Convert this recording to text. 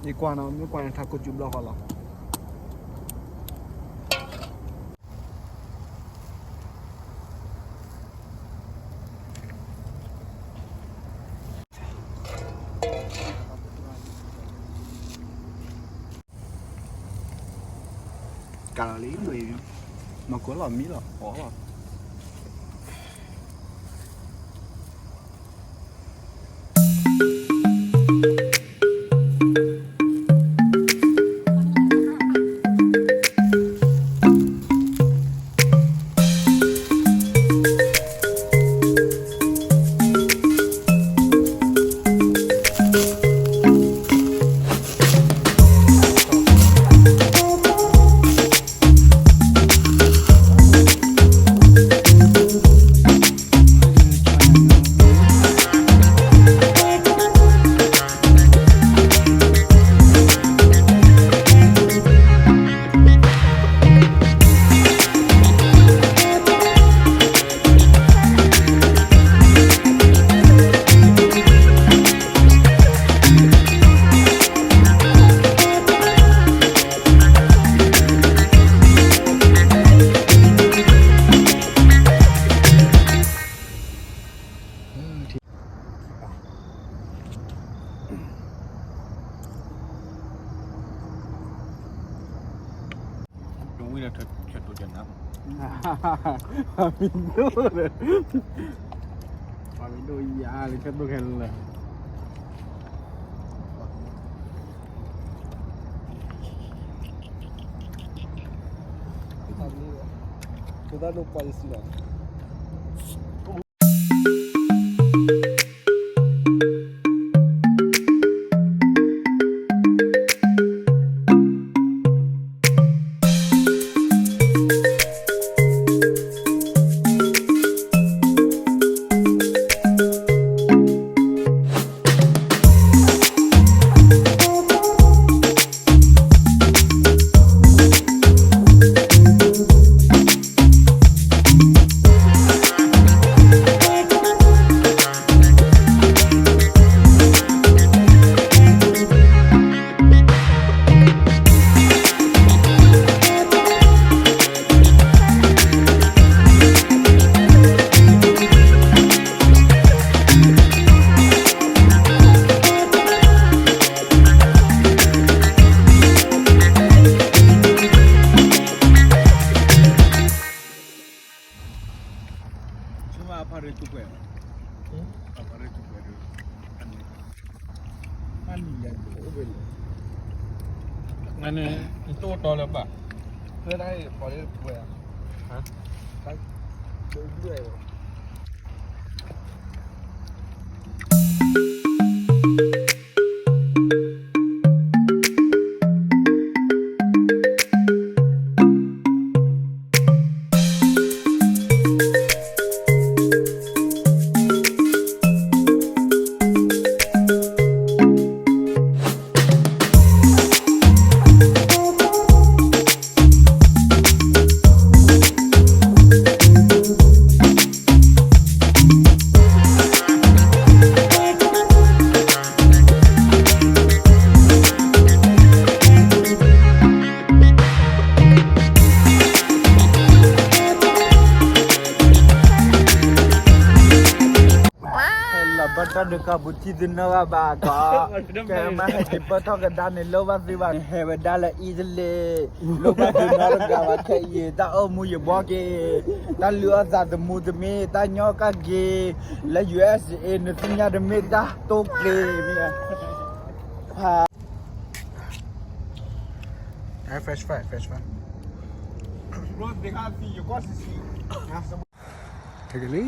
ယကွၢ်နီၤ မ့ၢ်ကွၢ်န့ၣ် ထးခိၣ်စူၤဘျီဃီလီၤ. ကးလီၤလံ မၤကိးလီၤမံလီၤ အီၣ်လီၤ. ဝံၤဒီးဆၢတိၢ်ကနၣ်, ပှၤမံၤဒိၣ်ဒီး, ပှၤမံၤဒိၣ်ယၤလၢဆၢတိၢ်ခဲလၢာ်, ဖိသၣ်ဒိၣ်ပှၤယစံးလီၤ. ဆိမးအဖါရ့ၣ်ကပှဲၤ, အဖါရ့ၣ်ကပှဲၤဒီး, နန့ၣ် နတိၢ်တီလၢၤဘၣ်, ဖဲဒၣ်အံၤပှၤလၢပှဲၤ, ဟါ, တၢ်, တၢ်ဘျုး ဟဲလီၤဘၣ်ထီၣ်ဒုးကီၢ်ပူၤထံသနၢၣ်ဘၣ်ဘၣ်ကီး, ကဲမ့ၢ်ဟဲက့ၤဘၣ်ထီၣ်ကဒါန့ၣ် လိၣ်ဘၣ်သုဘၣ်န့ၣ် ဟဲဝဲဒၣ်လၢအံၣ်တလ့ၣ်, လိၣ်ဘၣ်သုနီတဂၤဘၣ်ခဲအံၤ, တၢ်အိၣ်မူယဘှီက့ၤ, တၢ်လုၢ်အီၣ်သးသမူတမ့ၢ်, တၢ်ညီကၣ်က့ၤ, လၢ ယူၢ်အ့ၣ်စ့ၣ်အ့ နသ့ၣ်ညါတမ့ၢ်တၢ်တိၢ်ကျ့ၤမ့ၢ်ဧါ. Fresh fry, fresh fry. တက့ၤလံ.